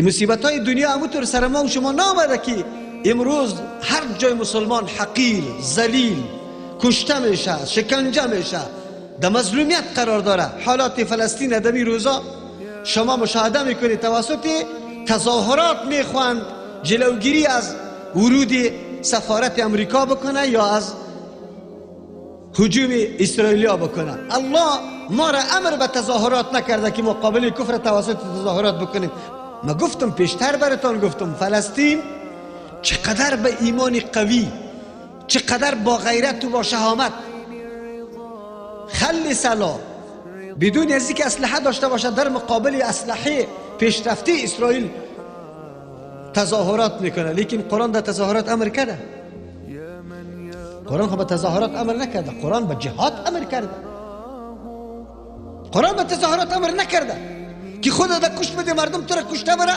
مصیبت های دنیا همونطور سر ما و شما نامده که امروز هر جای مسلمان حقیر، ذلیل، کشته میشه، شکنجه میشه، در مظلومیت قرار داره. حالات فلسطین دمی روزا شما مشاهده میکنید، توسط تظاهرات میخواند جلوگیری از ورود سفارت امریکا بکنه یا از هجوم اسرائیلیا بکنه. الله ما را امر به تظاهرات نکرده که مقابل کفر توسط تظاهرات بکنیم. ما گفتم پیشتر براتان گفتم فلسطین چقدر به ایمان قوی، چقدر با غیرت و با شهامت خل سلا بدون از اینکه اسلحه داشته باشد در مقابل اسلحه پیشرفته اسرائیل تظاهرات میکنه. لیکن قرآن در تظاهرات امر کرده؟ قرآن خب به تظاهرات امر نکرده، قرآن به جهاد امر کرده. قرآن به تظاهرات امر نکرده که خدا در کش بده مردم تو را کشته بره.